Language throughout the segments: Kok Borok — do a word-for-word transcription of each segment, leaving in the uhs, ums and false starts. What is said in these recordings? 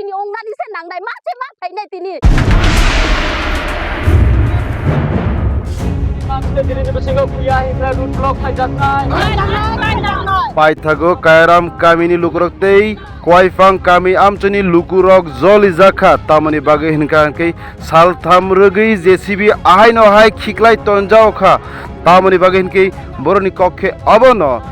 Tini ongnani se nangnai, ma se ma phainai tini. Tini bisingo kuya himra road block khaijaknai. Paithago Kairam kamini lukurok tei Koiphang kami amchini lukurok jolijakha, tamoni bagwi hinkha hinkhe saltham rwgwi J C B ahaino hai khiklai tonjaokha, tamoni bagwi hinkhe boroni kok khe obono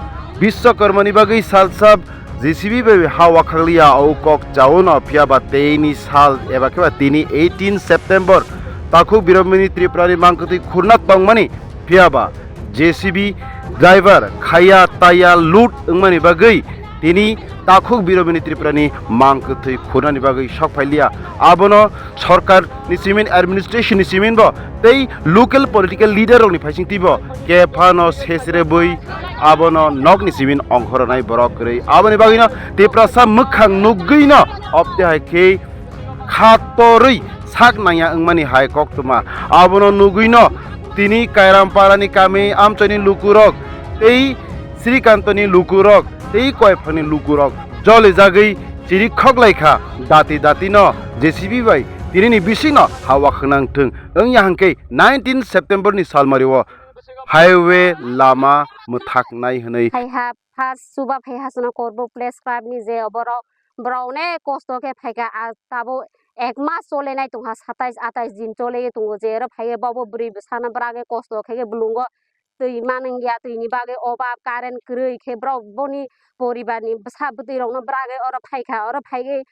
Biswakarmani bagwi salsa J C B bai ha wakhakliya o kok chaono, phiyaba teini sal eba khe ba tini eighteen September takhuk Biromini Tripurani mangkwtwi khurna tongmani, phiyaba J C B driver khaya taya load wngmani bagwi tini takhuk Biromini Tripurani mangkwtwi khurnani bagwi sok phailiya. Abono sorkar ni simin, administration ni simin bo tei local political leader rokni phaising twibo kephano sesrebwi abono nokni simin ongkhornai borok kwrwi. Aboni bagwino Tiprasa mwkhang nugwino obte hai khe khatorwi sak nangya wngmani hai koktwma. Abono nugwino tini Kairamparani kami amchaini lukurok tei Srikantoni lukurok tei Koiphangni lukurok jolijagwi chiri khoklaikha, dati dati no J C B bai tinini bisingno hawa khwnang thwng wngya hwnkhe nineteen September ni salmario highway lama mwthaknai hwnwi. Phaiha first chuba phaiha sano Korbo Press Club ni je oborok borok onek kosto khe phaikha, a tabuk ek mas cholenai tongkha, satais atais din chole tongo, je oro phaiwi bobo bwrwi bwsano bwragwi kosto khe bulungo twi manwngya, twini bagwi obab, current kwrwi khe borok boni poribarni bwsa bwtwi rokno bwragwi oro phaikha, oro phaiwi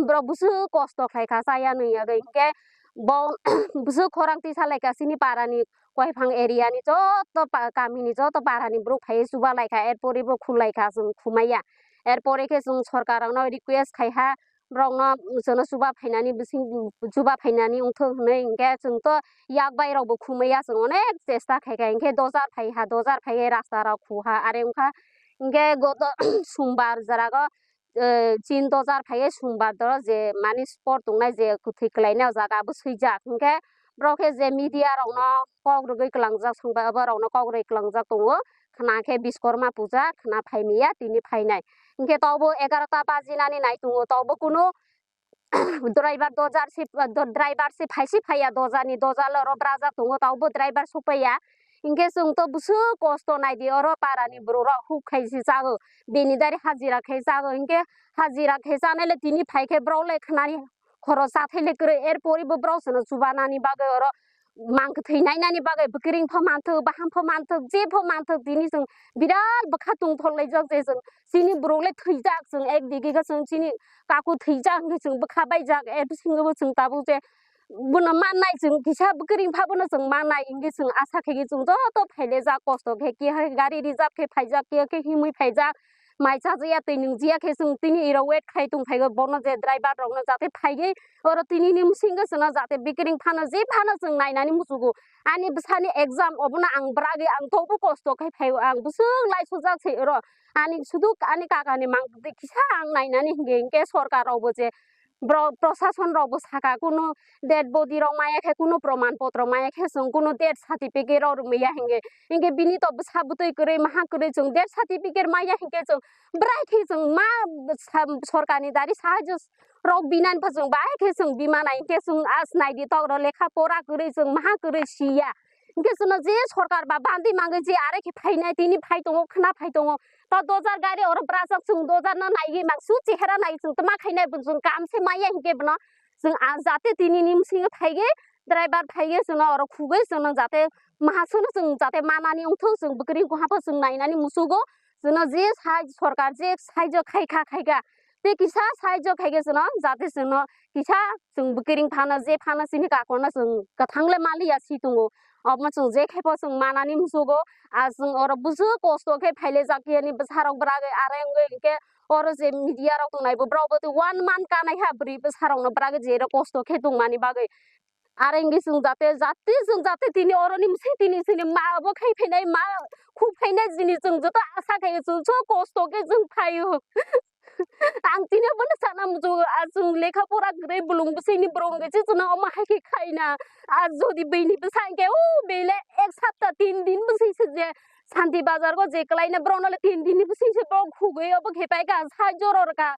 borok bwswk kosto khlaikha chaya nwngyagwi, hinkhe bo bwswk khorang tisa laikha chini parani Koiphang area ni joto pa-, kamini joto parani borok phaiwi chuba laikha, erpore bo khulaikha, chwng khumaya, erpore khe chwng sorkar rokno request khaiha, borokno chwngno chuba phainani bising chuba phainani wngthok hwnwi, hinkhe chwngto yak bai rokbo khumaya, chwng onek chesta khaikha, hinkhe dojar phaiha, dojar phaiwi rasta rok khuha, are wngkha. Hinkhe goto sumbar jora o, eh, chin dojar phaiwi sumbar doro je mani spot tongnai je kwthwi kwlainai o jaga abo swijak, hinkhe borok khe je media rokno kok rwgwi kwlangjak, songbai abo rokno kok rwgwi kwlangjak tongo, khna khe Biskorma puja khna phaimiya tini phainai. Hinkhe tobo egarota bajinani nai tongo, tobo kunu driver dojar se, do-, driver se phai se phaiya, dojar ni dojar oro brajak tongo, tobo driver sopaiya. Hinkhe chwng to bwswk kosto naidi, oro para ni borok rok huk khai se chago, bini dari hajira khai chago, hinkhe hajira khai chanai le tini phai khe borok le khnani khorok chathai le kwrwi, er pori bo borok chwngno chubanani bagwi oro mang kwthwi nainani bagwi bwkring pho manthok, baham pho manthok, je pho manthok, tini chwng birat bwkha tongthok laijak je chwng chini borok le thwijak, chwng ek digi khe chwng chini kaku thwijak hwnkhe chwng bwkha baijak, er bisingo bo chwng tabuk je bono mannai, chwng kisa bwkring pha bono chwng mannai, hinkhe chwng asa khe chwng joto phailejak, kosto khe, keha khe gari reserve khe phaijak, keha khe himwi phaijak, mai chajakya twi nungjakya khe chwng tini iro wait khai tongphaigo, bono je driver rokno jate phaiwi oro tini ni bwswingo chwngno jate bikring phano je phano chwng nainani muchugo. Ani bwsani exam obono ang bwragwi ang tobo kosto khai phaio, ang bwswk laisojak se oro ani sudu ani kakani mang twi kisa ang nainani hinwi hinkhe sorkar rokbo je borok prosason rokbo saka kunu dead body rok maya khe, kunu proman potro maya khe, chwng kunu death certificate rok rwmaya hinkhe, hinkhe bini to bwsa bwtwi kwrwi maha kwrwi chwng death certificate maya hinkhe chwng bwrai khe chwng ma sa-, sorkarni dari sahajyo rok binani pha chwng bai khe chwng bimana hinkhe chwng as naidi tokro lekha pora kwrwi chwng maha kwrwi siya. Hinkhe chwngno je sorkar ba bandi mangwi je are khe phainai tini phai tongo khna phai tongo. To dojar gari oro brajak chwng dojar no naiwi mangsu chehera nai chwng tma khainai bo chwng kam se maya hinkhe bono chwng a jate tini ni bwswingo phaigwi driver phaigwi chwngno oro khugwi chwngno jate mahasono chwng jate manani wngthok chwng bwkring kuha pho chwng nainani musugo chwngno je sai sorkar je saijo khaikha khaikha tei kisa saijo khaikhe chwngno jate chwngno kisa chwng bwkring phano je phano chini kakorno chwng kwthangle maliya si tongo. Omo chwng je khe pho chwng manani musugo, a chwng oro bwswk kosto khe phaile jak yani bwsarok bwragwi are wngwi hinkhe oro je media rok tongnai bo borok bo tei one month kanai ha bwrwi bwsarokno bwragwi je oro kosto khe tongmani bagwi. Are wngwi chwng jate, jate chwng jate tini oroni bwswk tini chini ma bo khai phainai, ma khuk phainai chini chwng joto asa khaio chwng so kosto khe chwng phaio. Ang tini bono sana muchungo, ah, chwng lekha pora kwrwi bulung bwswini borok wngwi se chwngno omo hai khe khaina. Ah, jodi bini bwsa hinkhe, o bele ek sapta tin din bwswi se je Santi Bazar go je kwlaina borokno le tin din ni bwswi se borok khugwi obo khe pai kha, sai joro rwkha.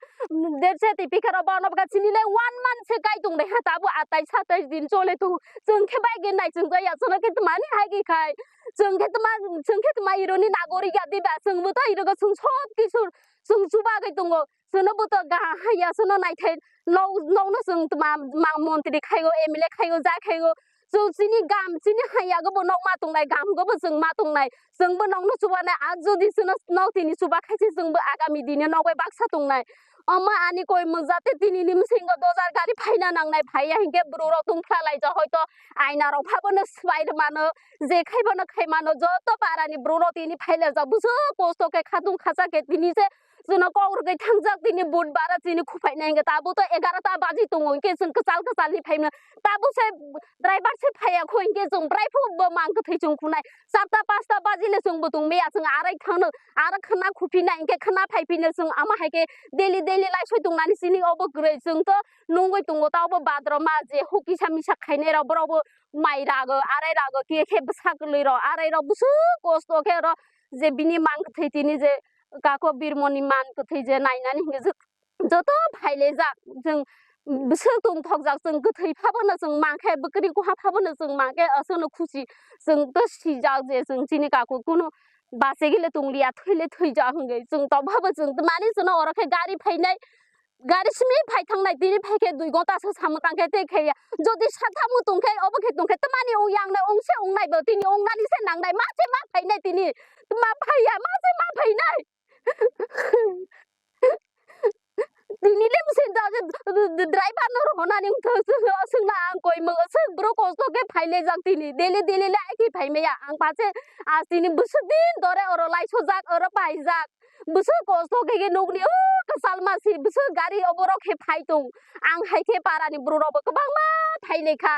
Derse tei pikha rok bono bwkha chini le one month se kai tong de ha, tabo atais satais din chole tongo. Chwng khe bai khe nai chwng jaya chwngno khe twmani hai khe khai. Chwng khe tma, chwng khe tma ironi nagori ya diba, chwng bo to irogo chwng sob kisu chwng chubagwi tongo. Chwngno bo to ga haya chwngno naithai nok, nokno chwng tma ma montri khaigo, M L A khaigo, ja khaigo. Chwng chini gam, chini haya go bo nok ma tongnai, gam go bo chwng ma tongnai. Chwng bo nokno chubanai, a jodi chwngno nok tini chuba khaise chwng bo agami dine nok bai baksa tongnai. Omo ani koi mung jate tini ni bwswingo dojar gari phaina nangnai, phaiya hinkhe borok rok tongphla laijak, hoito aina rok pha bono swbai mano, je khai bono khai mano, joto para ni borok rok tini phai laijak, bwswk kosto khe khatung khacha khe tini se chwngno kok rwgwi thangjak, tini budbar chini khuphaina hinkhe tabo to egarota baji tongo, hinkhe chwng kwchal kwchal ni phaimano, tabo se driver se phaiya kho, hinkhe chwng bwrai phu bo mang kwthwi chwng khunai, charta pasta baji le chwng bo tong maya, chwng arai thangno, aro khna khuphinai hinkhe khna phaiphino chwng ama hai khe daily daily laisoi tongnani chini obo kwrwi, chwng to nungwi tongo ta obo badroma je hukisa misa khainai rok borok bo mai rago, arai rago, khe khe bwsa kwlwi rok, arai rok bwswk kosto khe oro je bini mang kwthwi tini je kako birmoni mang kwthwi je nainani hinkhe jwk-, joto phailaijak, chwng bwswk tongthokjak, chwng kwthwi phabono chwng mankhe, bwkrwi kuha phabono chwng mankhe, aswkno khusi chwng to sijak je chwng chini kako kunu bachigwi le tongliya, thwi le thwijak hwnkhe chwng tongphabo chwng mani chwngno oro khe gari phainai, gari simi phai thangnai, tini phai khe dui gonta se samung tang khe tei khaiya. Jodi sathamu tong khe, obo khe tong khe, tamani ong yang nai, ong se ong nai bo, tini ong nani se nang nai, ma se ma phai nai tini, ma phai ya, ma se ma phai nai. Tini le bwswk da, driver no rohonani wngthok, swngla ang koi mung, swk bro kosto khe phai le jak tini, daily daily le ai khe phai maya, ang pa se, ah, tini bwswk din dore oro lai sojak, oro pai jak. Bwswk kosto khe khe nukni o kwchal ma si bwswk gari oborok khe phai tong. Ang hai khe para ni borok rok bo kwbangma phai lai kha,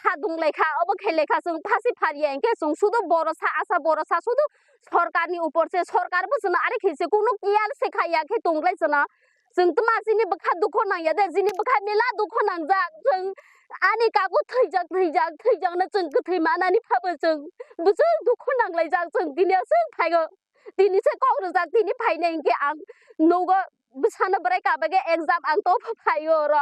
ha dung lai kha, obo khe lai kha, chwng phasi phar ya hinkhe chwng sudu borosa asa borosa sudu sorkar ni upor se, sorkar bo chwngno ari khe se kunu kiyal se khaiya khe tong lai chwngno. Chwng tma chini bwkha dukho nang ya de, chini bwkha mela dukho nang jak, chwng ani kago thwijak thwijak thwijak no chwng kwthwi manani phabo chwng bwswk dukho nang lai jak, chwng tini aswk phaigo. Tini se kok rwjak, tini phainai hinkhe ang nugo bwsano bwrai kabage exam ang to phaio oro.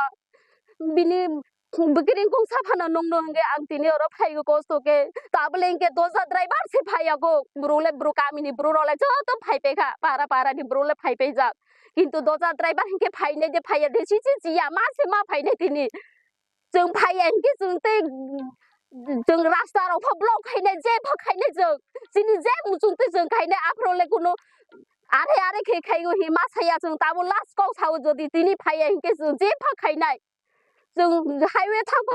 Bini bwkring kungsa phano nungno hinkhe ang tini oro phaio kosto khe. Tabole hinkhe doja driver se phaiya kok. Borok le borok kamini borok rok le joto phai paikha. Para para ni borok le phai paijak. Kintu doja driver hinkhe phainai de phaiya de, si si chiya ma se ma phainai tini. Chwng phaiya hinkhe chwng tei chwng rasta rok pho block khainai, je pho khainai chwng. Chini je muchung twi chwng khainai, aphuru le kunu are are khe khaigo hi ma saya chwng, tabo last kok sao, jodi tini phaiya hinkhe chwng je pho khainai. Chwng highway thang